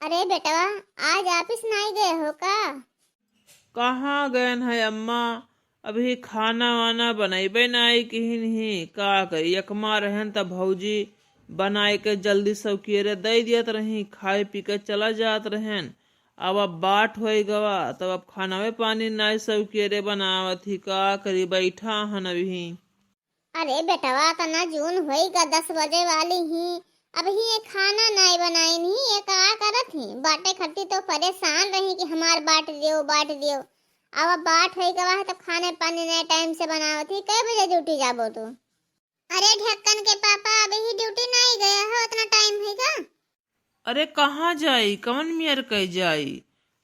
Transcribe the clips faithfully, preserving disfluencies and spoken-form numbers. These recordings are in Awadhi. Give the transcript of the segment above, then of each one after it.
अरे बेटवा, आज office नाई गए हो का? कहाँ गएन है अम्मा, अभी खाना वाना बनइबे नाई किहिन ही। का करी, एकमा रहेन त भौजी बनाए के जल्दी सौकियरे दइ दियत रही, खाए पी के चला जात रहेन। अब, अब बाट होइ गवा, तब अब खानावे पानी नाई सौकियरे बनावत ही। का करी, बैठा हन अभी। अरे बेटवा, तना जून होई गा, दस बजे वाली ही, अबही ये खाना नाई बनाइन ही, ये का करत ही? बाटे खट्टी तो परेशान रही कि हमार बाट दियो, बाट दियो। अब, अब बाट होई गवा है, तब खाने पानी नाई time से बनावत ही। कै बजे duty जाबो तू? अरे ढक्कन के पापा, अबही duty नाई गया हो, इतना time होई गा? अरे कहाँ जाई, कवन मेर कइ जाई?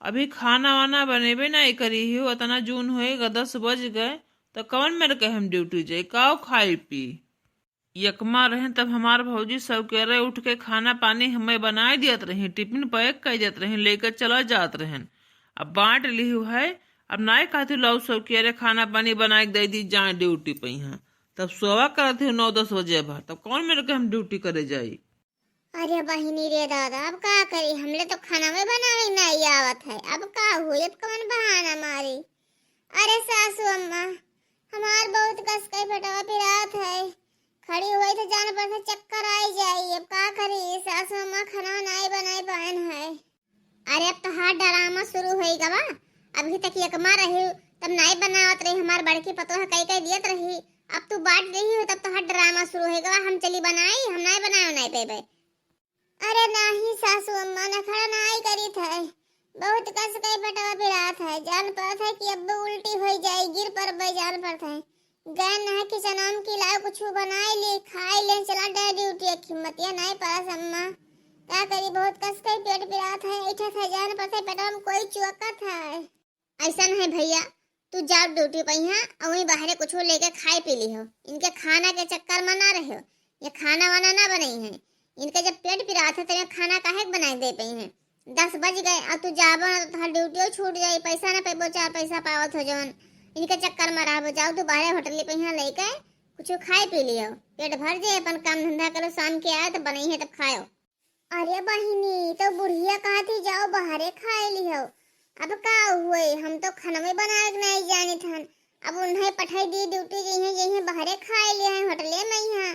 अभी खाना वाना बनेबे नाई करी ही, अतना जून होई गा, दस बज गए, त कवन मेर के हम duty जाई, काव खाई पी? यकमा रहेन तब हमार भौजी सौकेरे उठ के खाना पानी हमें बनाए दियत रही, tiffin pack कर दियत रही, लेके चला जात रहेन। अब बाँट लिहु है, अब नाई कहती लाओ सौकेरे खाना पानी बनाए के दे दी, जाए duty पे यहाँ। तब सोवा करत ही नौ दस बजे भर, तब कवन मेर के हम duty करे जाई? अरे बहिनी रे दादा, अब का करी, हमले तो खाना में बनावे नाई आवत है, अब का हुई, अब कवन बहाना मारी? अरे सासू अम्मा, हमार बहुत कस के पेटवा पिरात है, खड़ी होई तो जान पर से चक्कर आई जाई, अब का करी, सासू अम्मा खाना नाई बनाई पाएन है। अरे अब तोहार drama शुरू होई गवा, अभी तक यकमा रही तब नाई बनावत रही, हमार बड़की पतोह कई कई दियत रही, अब तू बाँट देही हो तब तोहार drama शुरू होई गवा, हम चली बनाई, हम नाई बनाए नाई पेबे। अरे नाही सासू अम्मा, नखड़ा नाई करीत है, बहुत कस के पेटवा पिरात है, जान परत है कि अब उल्टी होई जाई, गिर परबे, जान परत है। गए ना किचनवा में कि लाओ कुछ बनाए ले, खाए ले, चला डे duty, एक हिम्मतिया नाई परस अम्मा। का करी, बहुत कस के पेट पिरात है, ऐठा था जान परत है, पेटवा में कोई चुअकत है। ऐसा नहीं भैया, तू जाओ duty पे यहाँ और वहीं बाहरे कुछ लेके खाए पी ली हो, इनके खाना के चक्कर में ना रहे हो, ये खाना वाना ना बनाई है। इनके जब पेट पिरात है तो ये खाना काहे के बनाए दे पई है? दस बज गए और तू जाबो ना तो तोहार duty छूट जाई, पैसा ना पेबो, चार पैसा पावत हो जवन, इनके चक्कर में रहबो। जाओ तू बाहरे होटल पे यहाँ लेके कुछ खाए पी लियो, पेट भर जाए, अपन काम धंधा करो, शाम के आए तो बनई है तब खायो। अरे बहिनी, तो बुढ़िया कहत ही जाओ बाहरे खाए लिहो, अब का हुए, हम तो खनवे बनाए के नहीं जानित हन, अब उन्हें पठाई दी duty, जइहे जइहे बाहरे खाए लिहे होटले में यहाँ,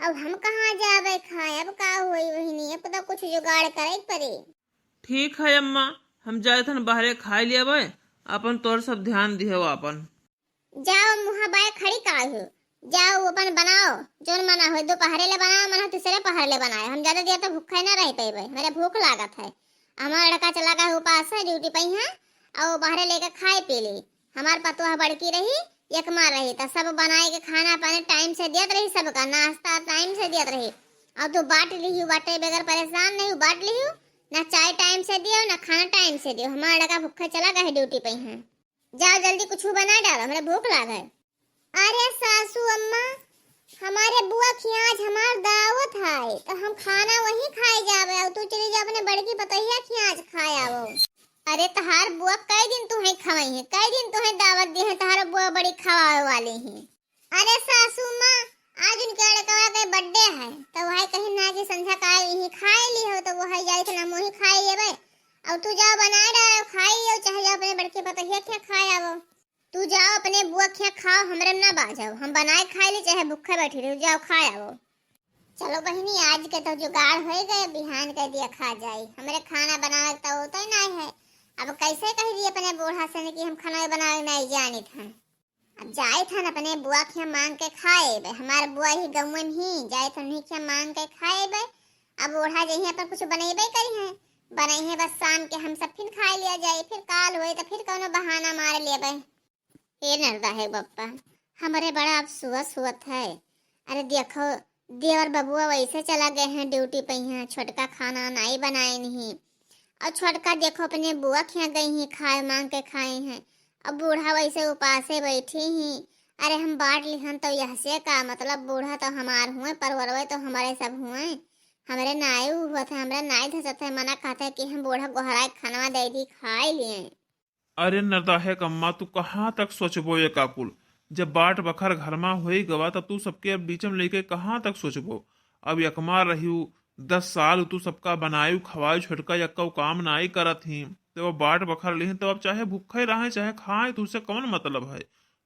अब हम कहाँ जाबे खाए, अब का हुई बहिनी, अब तो कुछ जुगाड़ करे के पड़ी। ठीक है अम्मा, हम जाए थन बाहरे खाए लियाबे, अपन तोर सब ध्यान दिहो अपन। जाओ मुँह बाय खड़ी काहे हो, जाओ अपन बनाओ, जौन मना होए, दोपहरे ले बनाओ, मना तीसरे पहर ले बनाओ, हम ज्यादा देर तक भूखे ना रह पेबे, हमरे भूख लागत है। हमार लड़का चला गए उपास है duty पे यहाँ, और बाहरे लेके खाए पी ली। हमार पतोह बड़की रही, यकमा रही, त सब बनाए के खाना पानी time से देत रही, सबका नाश्ता time से देत रही। और तू बाँट लिही बाटे बगैर परेशान नहीं, बाँट लिही, ना चाय time से दियो, ना खाना time से दियो। हमार लड़का भूखे चला गए duty पे यहाँ। जाओ जल्दी कुछ बना डालो, हमरे भूख लाग है। अरे सासू अम्मा, हमारे बुआ खियाँ आज हमार दावत है, तो हम खाना वहीं खाए जाबे, और तू चली जा अपने बड़की पतोहिया खियाँ आज खाए आवो। अरे तहार बुआ कई दिन तुहे खवाई है, कई दिन तुहे दावत दी है, तहार बुआ बड़ी खवावे वाली है। अरे सासू माँ, आज उनके लड़कवा के birthday है, तो वही कहीं ना कि संझा का यहीं खाए ली हो, तो वही जाई थे ना मोही खाए लेबे। और तू जाओ बनाए डालो, खाई लो, चाहे जाओ अपने बड़की पतोहिया के खाए आवो। तू जाओ अपने बुआ के खाओ, हमरे ना बाझाओ, हम बनाए खाए ली, चाहे भूखे बैठी रहो, जाओ खाए आवो। चलो बहिनी, आज के तो जुगाड़ होए गए, बिहान के दिया खा जाई, हमरे खाना बनावे के तो होते नहीं है। अब कैसे कह दी अपने बूढ़ा से कि हम खाना बनावे नहीं जानित हन। अब जाइत हन अपने बुआ के यहाँ मांग के खाए बे। हमार बुआ ही गौवे में ही, जाइत हन उन्हीं के यहाँ मांग के खाए बे। अब ओढ़ा जइहे अपन कुछ बनइबे करी हैं, बनइहे बस शाम के हम सब फिर खाए लिया जाए, फिर काल होए तो फिर कौनो बहाना मार लेबे। ए नरदा है बप्पा, हमरे बड़ा अफसोस होत है। अरे देखो, देवर बबुआ वैसे चला गए हैं duty पे, यहाँ छोटका खाना नाई बनाए नहीं, और छोटका देखो अपने बुआ के यहाँ गई ही, खाए मांग के खाए हैं। अब बूढ़ा वैसे उपासे बैठी ही। अरे हम बांट लिहन तो यह से का मतलब, बूढ़ा तो हमार हुए, परवरवे तो हमारे सब हुए। हमरे नाई हुआ था, हमरे नाई धसत है, मना कहते कि हम बूढ़ा गोहराए खानवा दे दी, खाए लिए। अरे नरदाहे कम्मा, तू कहाँ तक सोचबो ये काकुल? जब बाट बखर घर मा होई गवा, तब तू सबके अब बीच में लेके कहाँ तक सोचबो? अब यकमा रहियो, दस साल तू सबका बनायु खवायु, छोटका यक्कउ काम नाई करत ही, तो अब बाट बखर लिही, तो अब चाहे भूखे रहे चाहे खाए, तुझसे कौन मतलब है?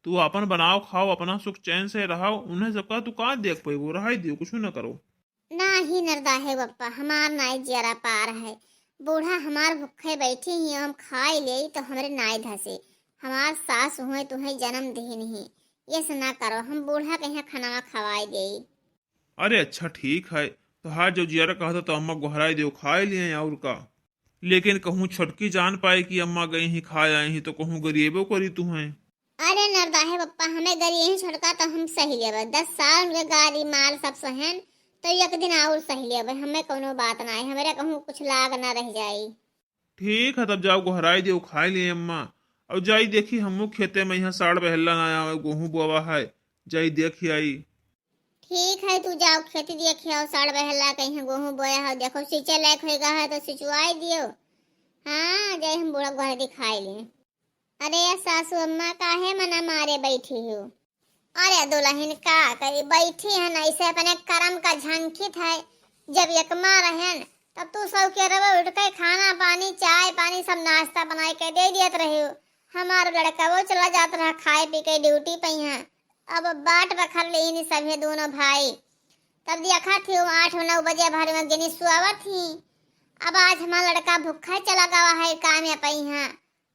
तू अपन बनाओ खाओ, अपना सुख चैन से रहो, उन्हें सबका तू का देख पैबो? रहाई दियो, कुछ न करो। नाही नरदाहे बप्पा, हमार नाई जियरा पार है। बूढ़ा हमार भूखे बैठी ही, हम खाई लेई तो हमरे नाई धसे। हमार सास हुए तुहे जन्म देहिन ही, ये से ना करो, हम बूढ़ा के यहाँ खाना खवाई देई। अरे अच्छा ठीक है, तोहार जब जियरा कहता तो अम्मा गोहराई देव खाए लिए और का। लेकिन कहूँ छोटकी जान पाए कि अम्मा गई ही खाए आई ही तो कहूँ गरिएबो करी तुहे। अरे नरदाहे बप्पा, हमें गरिए ही छोटका तो हम सही लेबे, दस साल उनके गारी मार सब सहन, तो एक दिन और सही लेबे, हमें कौनो बात ना है, हमरे कहूँ कुछ लाग ना रह जाई। ठीक है, तब जाओ गोहराई देव खाए लिए अम्मा, और जाई देखी हमू खेते में यहाँ साड़ बहेला ना आवे, गोहूँ बोवा है, जाई देखी आई। ठीक है, तू जाओ खेती देखी आओ, साड़ बहेला कहीं गोहूँ बोया हो, देखो सींचे लायक होएगा है तो सिंचवाई दियो। हाँ, जाई हम बूढ़ा गोहराई दिखाई लिए। अरे सासू अम्मा, काहे मना मारे बैठी हो? अरे दुलहिन का करी, बैठी हन ऐसे अपने करम का झंखित है। जब एकमा रहन तब तू सब के रवे उठ के खाना पानी, चाय पानी, सब नाश्ता बनाई के दे दियत रही। हमार लड़का वो चला जात रहा खाए पी के ड्यूटी पे यहाँ। अब बाट बखर लेनी सभे दोनों भाई। तब देखा थी वो आठ नौ बजे भर में गिनी सुआवत ही। अब आज हमार लड़का भूखा चला गवा है काम पे यहाँ।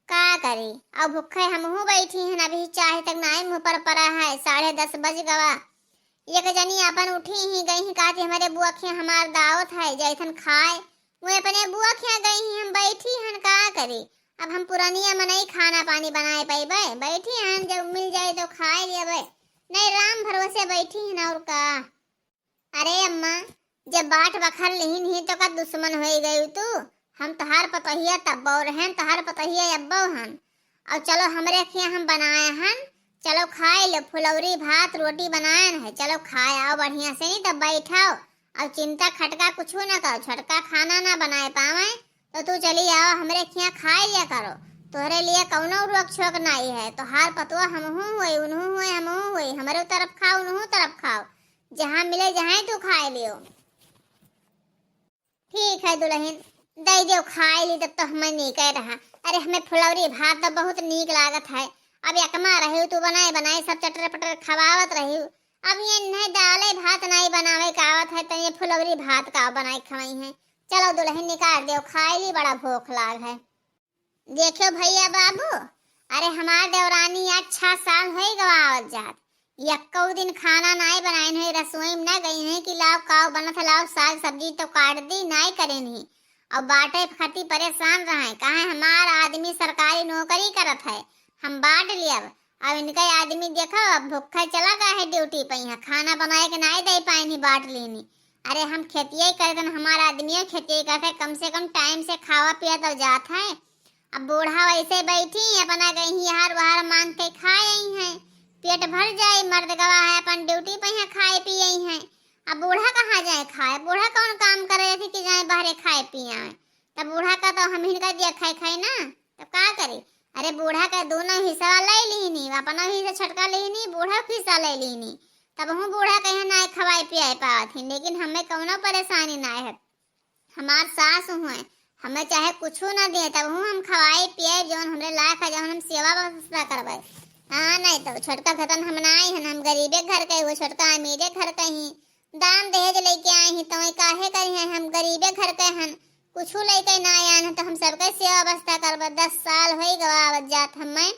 का करी, अब भूखे हमहू बैठी हन, अभी चाय तक नाई मुँह पर परा है, साढ़े दस बज गवा। एक जनी अपन उठी ही गई ही, कहती हमरे बुआ खिया हमार दावत है, जैथन खाए। वो अपने बुआ खिया गई ही, हम बैठी हन, का करी? अब हम पुरनिया मनई खाना पानी बनाए पैबे? बैठी हन, जब मिल जाए तो खाए लेबे, नहीं राम भरोसे बैठी हन और का। अरे अम्मा, जब बाट बखर लिहिन ही तो का दुश्मन होई गई तू? हम तोहार पतोहिया तब्बो रहन, तोहार पतोहिया अब्बो हन। और चलो हमरे खिया हम बनाए हन, चलो खाए लो, फुलौरी भात रोटी बनाएन है, चलो खाए आओ बढ़िया से, नहीं तो बैठाओ और चिंता खटका कुछ ना करो, छोटका खाना ना बनाए पावे तो तू चली आओ हमरे खिया खाए लिया करो। तोहरे लिए कौनो रोक छोक नाई है, तोहार पतोह हमहू हुए, उनहू हुए, हमहू हुए, हमरे तरफ खाओ, उनहू तरफ खाओ, जहाँ मिले जहाँ तू खाए लियो। ठीक है दुलहिन, दे दियो खाए ली, तब तो हमें नीके रहा। अरे हमें फुलौरी भात तो बहुत नीक लागत है। अब एकमा रही तू बनाए बनाए सब चटर पटर खवावत रही। अब ये नहीं दाले भात नहीं बनावे का आवत है तो ये फुलौरी भात का बनाए खवाई है। चलो दुलहिन निकाल दियो खाए ली, बड़ा भूख लाग है। देखियो भैया बाबू, अरे हमार देवरानी आज छह साल होई गवा आवत जात, यक्कऊ दिन खाना नाई बनाइन है, रसोई में ना गई है कि लाओ काव बनत है, लाओ साग सब्जी तो काट दी, नाई करेन ही। और बाटे खातिर परेशान रहे, काहे हमार आदमी सरकारी नौकरी करत है, हम बांट लियब। अब इनका आदमी देखो, अब भूखा चला गया है ड्यूटी पे, यहाँ खाना बनाए के नाई दे पाए नहीं, बांट लेनी। अरे हम खेतिया ही करते हैं, हमारा आदमी खेतिया ही करते हैं, कम से कम टाइम से खावा पिया तो जात है। अब बूढ़ा वैसे बैठी अपना कहीं हार वहार मांग के खा आई हैं, पेट भर जाए, मर्द गवा है अपन ड्यूटी पे यहाँ खाए पिए हैं। अब बूढ़ा कहाँ जाए खाए, बूढ़ा कौन काम करे थे कि जाए बाहरे खाए पिए आए? तब बूढ़ा का तो हम ही कर दिया खाए खाए ना, तब का करे? अरे बूढ़ा का दोनों हिस्सा ले लीनी, अपना हिस्सा छोटका लीनी, बूढ़ा का हिस्सा ले लीनी, तब हूँ बूढ़ा कहे ना खवाए पियाए पावत ही, लेकिन हमें कौनो परेशानी ना है। हमार सास हुए, हमें चाहे कुछू ना दे, तब हूँ हम खवाए पियाए जौन हमरे लायक है, जौन हम सेवा व्यवस्था करवाए। हाँ, नहीं तो छोटका खतन हम ना आई हन, हम गरीबे घर के, वो छोटका अमीरे घर के ही। दान दहेज लेके आई ही, तो काहे करी हैं, हम गरीबे घर के हन, कुछू लेके ना आए हन, तो हम सबके सेवा व्यवस्था करबे। दस साल होई गवा आवत जात हमें,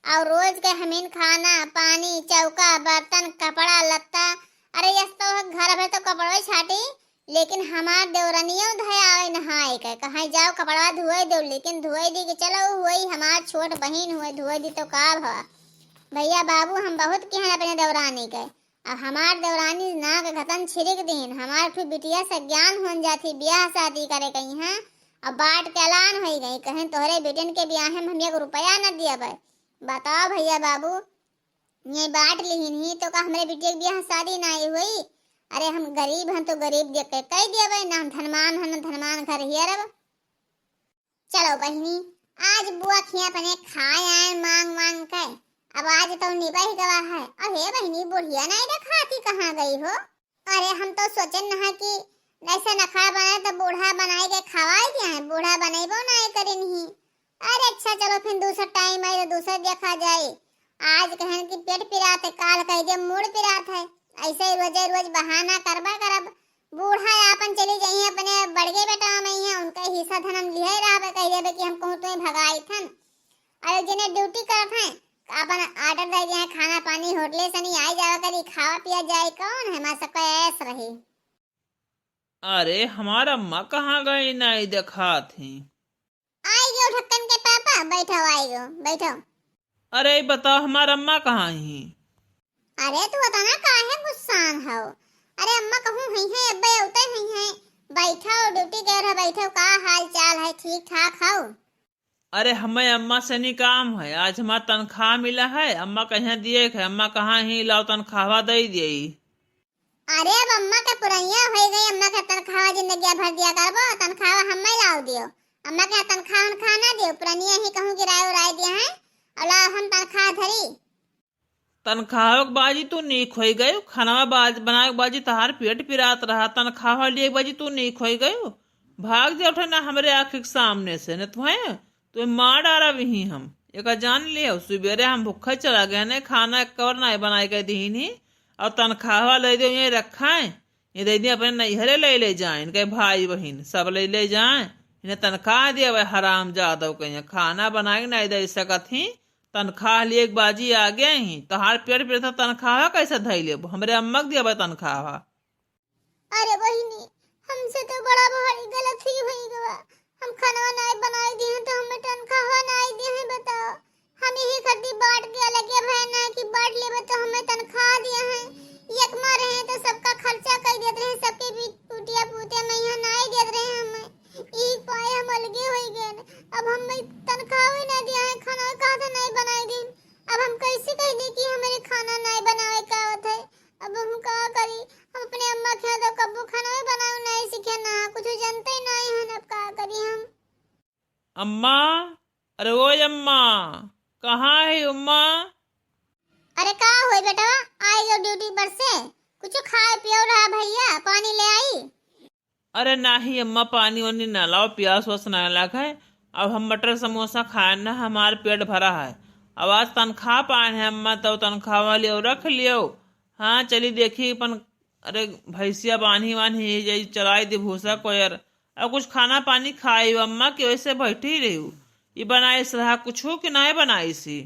और रोज के हमीन खाना पानी, चौका बर्तन, कपड़ा लत्ता, अरे यस तो घर भर तो कपड़वे छाटी, लेकिन हमार देवरनियो धयावे नहाए के, कहाँ जाओ कपड़वा धोए दो, लेकिन धोए दी के चलो हुई हमार छोट बहिन हुए, धोए दी तो का भवा। भैया बाबू हम बहुत किहन अपने देवरानी के, अब हमार देवरानी नाक घतन छिरिक दीन, हमार फिर बिटिया से ज्ञान होन जाती, ब्याह शादी करे कहीं हैं, अब बाट के ऐलान होई गई, कहें तोहरे बेटन के ब्याह में हम एक रुपया न दियबे। बताओ भैया बाबू, ये बाट लिहिन ही तो का हमरे बिटिया के ब्याह शादी नाई हुई? अरे हम गरीब हन तो गरीब देख के कह दियबे ना, हम धनमान हन, धनमान घर हियरब। चलो बहिनी, आज बुआ खिया अपने खाए आए मांग मांग के। अब आज तो निबह गवा है। अरे बहिनी, बुढ़िया नहीं देखाती, कहाँ गई हो? अरे हम तो सोचन नहा कि ऐसे नखरा बने तो बूढ़ा बनाई के खवाई दिया है, बूढ़ा बनेबो ना करिन ही। अरे अच्छा, चलो फिर दूसरा टाइम आई तो दूसरा देखा जाए। आज कहन कि पेट पिरात है, काल कह दे मूड़ पिरात है। ऐसे ही रोजे रोज बहाना करबा करब। बूढ़ा आपन चली जाइए अपने बड़गे बेटा में ही, उनका हिस्सा धन हम लिहे रहबे, कह देबे कि हम कहूँ तुम्हें भगाई थन। और जने ड्यूटी करत हैं, अपन ऑर्डर दे दिए हैं, खाना पानी होटले से नहीं आई जावा करी, खावा पिया जाए, कौन है, हमार सबका ऐश रही। अरे, हमार अम्मा कहाँ गई, नहीं देखात ही। आई गयो ढक्कन के पापा, बैठो, आई गयो, बैठो। अरे, ई बताओ, हमार अम्मा कहाँ ही? अरे, तू इतना काहे गुस्सान हो? अरे, अम्मा कहूँ हुई है, अब्बे उते हुई है। बैठो, ड्यूटी गए रहो, बैठो, का हाल चाल है, ठीक ठाक हो? अरे, हमें अम्मा से नहीं काम है, आज हमार तनख्वाह मिला है, अम्मा कहाँ दिए है, अम्मा कहाँ ही, लाओ तनख्वाहवा दे दिए। अरे, अब अम्मा के पुरनिया हो गई, अम्मा के तनख्वाह जिंदगी भर दिया करबो, तनख्वाह हमें लाओ दियो। अम्मा के तनख्वाह उनखा ना दियो, पुरनिया ही कहूँ गिराए उराए दिया है, और लाओ हम तनख्वाह धरी। तनख्वाह के बाजी तू नीक होई गयो, खाना बाज, बनाए के बाजी तहार पेट पिरात रहा, तनख्वाह लिए के बाजी तू नीक होई गयो। भाग जा उठे ना हमरे आँख के सामने से, न तुहे, तुहे मार डारा भी ही हम। एका जान लियो, सुबेरे हम भूखे चला गए ने, खाना एक कवर ना बनाए के दीन ही, और तनख्वाह ले दे, ये रखा है, ये दे दे, अपने नैहरे ले ले जाए, इनके भाई बहिन सब ले ले जाए, इन्हें तनख्वाह दिया हुआ हराम जादव के, यहाँ खाना बनाए के नहीं दे सकत ही, तनख्वाह लिए एक बाजी आ गए ही, तहार पेट पे था तनख्वाह कैसे धई लेबो, हमरे अम्मा के दिया हुआ तनख्वाह। अरे बहिनी, हमसे तो बड़ा भारी गलती हुई गवा। हम खाना नाय बनाए दिए हैं तो हमें तनख्वाह नाय दिए हैं, बताओ। हम यही खातिर बांट के अलगे भय ना कि बांट लेबे तो हमें तनख्वाह दिए हैं। एक माँ रहे तो सबका खर्चा कर देते रहे, सबके बीच टूटिया पूते में यहाँ नाय देते रहे हमें। यही पाए हम अलगे हो गए। अब हमें तनख्वाह ही ना दिया है, खाना कहा था नाय बनाए दिन। अब हम कैसे कह दे कि हमारे खाना नाय बनाए का आवत है? अब हम का करी? हम अपने अम्मा के यहाँ तो कब्बो खाना भी बनावे नहीं सीखे ना, कुछ जानते ही नहीं है, अब का करी हम? अम्मा, अरे ओ अम्मा, कहाँ है अम्मा? अरे का होई बेटवा, आई गयो ड्यूटी पर से, कुछ खाए पियो रहा भैया, पानी ले आई। अरे नाही अम्मा, पानी वानी ना लाओ, प्यास वास ना लाग है। अब हम मटर समोसा खाए ना, हमार पेट भरा है। अब आज तनख्वाह पाए हैं अम्मा, तो तनख्वाह वाली और रख लियो। हाँ, चली देखी अपन, अरे भैंसिया बान्ही वान्ही यही जाई, चराई दी भूसा कोयर। अब कुछ खाना पानी खाई अम्मा, कि वैसे बैठी रही। ये बनाई सलाह कुछ हो कि नहीं बनाई सी?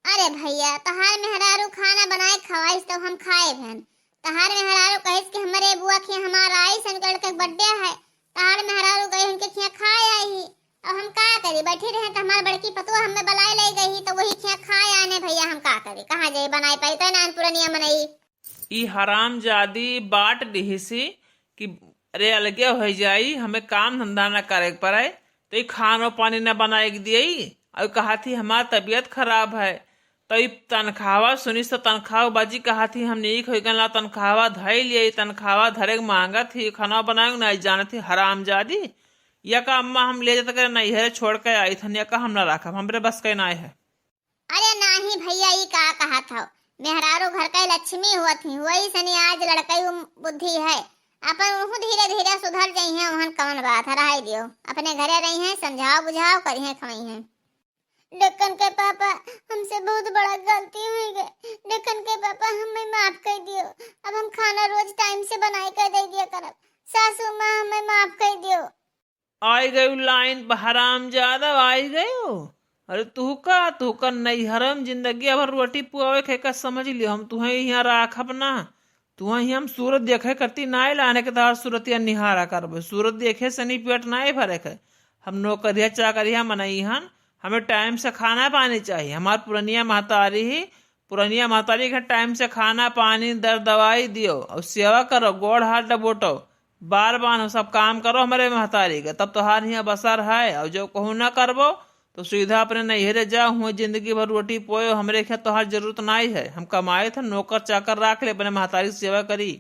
अरे भैया, तहार मेहरारू खाना बनाए खवाइस तो हम खाए भन। तहार मेहरारू कहिस कि हमरे बुआ के हमार आइस, उनके लड़के के बर्थडे है। तहार मेहरारू गई उनके खिया खाए आई ही। अब हम का करी, बैठी रहे तो हमार बड़की पतोह हमें बुलाए ले गई ही, तो वही खिया खाए आने भैया, हम का करी, कहाँ जाई, बनाए पाई तो ना पुरनिया मनई। ई हरामजादी बांट दिहिसी कि अरे अलगे हो जाई, हमें काम धंधा ना करे के पड़े, तो ई खानो पानी ना बनाए के दिए। और कहा थी हमार तबीयत खराब है, तो ई तनख्वाह सुनिस तो तनख्वाह बाजी कहा थी हम नीक हो गए, तनख्वाह धई लिए, तनख्वाह धरे के मांगत ही, खाना बनाए के नहीं जानत ही हरामजादी। या का अम्मा हम ले जाते करे नैहरे छोड़ के आई थन, या का हम ना रखब, हमरे बस के ना है। अरे नाही भैया, ई का कहत हौ? मेहरारू घर के लक्ष्मी हुअत ही, वही सनी आज लड़कई उ बुद्धि है। अपन उहु धीरे धीरे सुधर जइहें, उहन कौन बात है, रहाई दियो। अपने घरे रही हैं, समझाओ बुझाओ करी हैं, खवाई हैं। डकन के पापा, हमसे बहुत बड़ा गलती हुई गए। डकन के पापा, हमें माफ कर दियो। अब हम खाना रोज टाइम से बनाई के दे दिया करब। सासू माँ, हमें माफ कर दियो। आई गयू लाइन पर हरामजादा, आई गयू। अरे तू का, तू का नैहरम जिंदगी भर रोटी पुआवे के का समझ लियो, हम तुहें यहाँ राखब ना। तुहें ही हम सूरत देखे करती नाय लाने के तोहार सूरतिया निहारा करबे। सूरत देखे से नहीं पेट नाय भरे के। हम नौकरिया चाकरिया मनई हन, हमें टाइम से खाना पानी चाहिए। हमार पुरनिया महतारी ही पुरनिया महतारी के टाइम से खाना पानी दर दवाई दियो और सेवा करो, गोड़ हाथ डबोटो, बार बांधो, सब काम करो हमरे महतारी के, तब तोहार हियाँ बसर है। और जो कहूँ ना करबो तो सीधा अपने नैहरे जाओ, हुआ जिंदगी भर रोटी पोयो, हमरे के तोहार जरूरत नाई है। हम कमाए थे, नौकर चाकर राख ले, अपने महतारी की सेवा करी।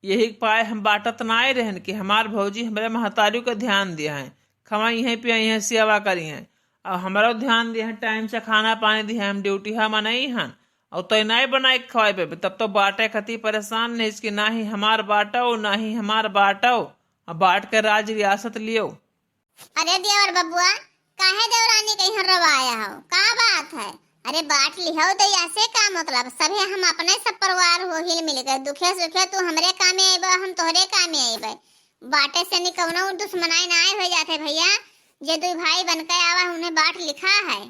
यही के पाए हम बाटत नाय रहन कि हमार भौजी हमरे महतारी के ध्यान दिया है, खवाई हैं पियाई हैं सेवा करी हैं। अब हमरो ध्यान दिया है, टाइम से खाना पानी दिया है, हम ड्यूटी हा मनई हन। और तय नाहीं बनाए के खवाए पे, तब तो बाटे खती परेशान नहीं, इसकी ना ही हमार बाटो, ना ही हमार बाटो, अब बाट के राज रियासत लियो। अरे देवर बबुआ, काहे देवरानी के यहाँ रोवाया हो? का बात है? अरे बाट लिहो तो ऐसे का मतलब, सभे हम अपने सब परिवार हो, हिल मिल के दुखे सुखे तू हमरे कामे अइबो, हम तोहरे कामे अइबे। बाटे से नी कौनो दुश्मनाई ना हो जाते भैया, जे दुई भाई बन के आवा उन्हें बाट लिखा है।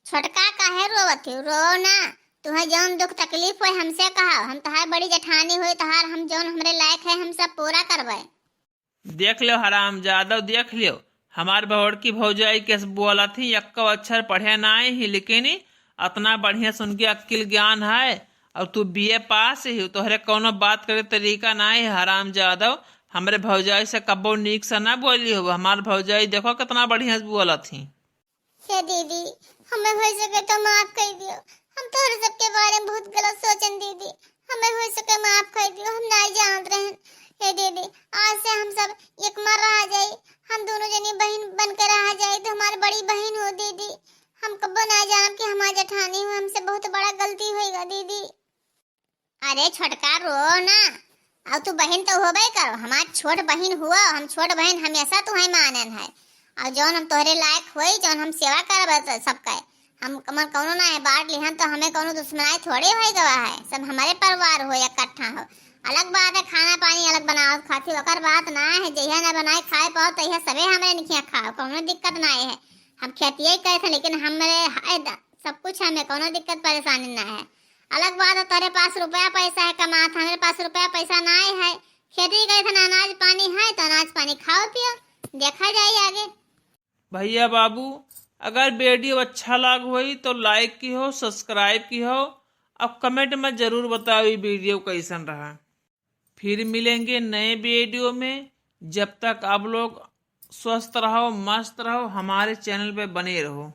छोटका काहे रोवत हो? रो ना, तुहे जौन दुख तकलीफ होए हमसे कहा, हम तोहार बड़ी जेठानी होई, तोहार हम जौन हमरे लायक है हम सब पूरा करबे। देख लो हराम जादव, देख लो, हमार बड़की भौजाई के बोलत ही, एक्को अक्षर पढ़े नाई ही, लेकिन अतना बढ़िया सुन के अक्किल ज्ञान है, और तू बीए पास ही, तोहरे कौनो बात करे तरीका नाई है। हराम जादव, हमरे भौजाई से कब्बो नीक से ना बोली हो, हमार भौजाई देखो कितना बढ़िया से बोलत ही। हे दीदी, हमें हो सके तो माफ कर दियो, हम तोहरे सबके बारे में बहुत गलत सोचन दीदी, हमें हो सके माफ कर दियो, हम नाई जानत रहन। हे दीदी, आज से हम सब एक मर रहा जाई, हम दोनों जनी बहन बन के रहा जाई, तो हमार बड़ी बहन हो दीदी, हम कब्बो ना जानब कि हमार जेठानी हो, हमसे बहुत बड़ा गलती होइगा दीदी। अरे छोटका रो ना, अब तू बहन तो होबे करो, हमार छोट बहन हुआ, हम छोट बहन हमेशा तुहे मानन है, और जौन हम तोहरे लायक होई, जौन हम सेवा करब तो सबके, हम कमन कौनो ना है, बाट लिहन तो हमें कौनो दुश्मनाई थोड़े होई गवा है, सब हमारे परिवार हो, इकट्ठा हो। अलग बात है खाना पानी अलग बनाओ खाती, ओकर बात ना है, जहिया ना बनाए खाए पाओ तहिया सबे हमरे निखिया खाओ, कौनो दिक्कत ना है। हम खेतिए करे थे लेकिन हमरे है द-, सब कुछ हमें कौनो दिक्कत परेशानी ना है। अलग बात है तोरे पास रुपया पैसा है कमात, हमरे पास रुपया पैसा ना है, खेती करे थे ना अनाज पानी है तो अनाज पानी खाओ पियो, देखा जाए आगे। भैया बाबू, अगर वीडियो अच्छा लाग होई तो लाइक की हो, सब्सक्राइब की हो, और कमेंट में जरूर बताओ ये वीडियो कैसन रहा। फिर मिलेंगे नए वीडियो में, जब तक आप लोग स्वस्थ रहो, मस्त रहो, हमारे चैनल पे बने रहो।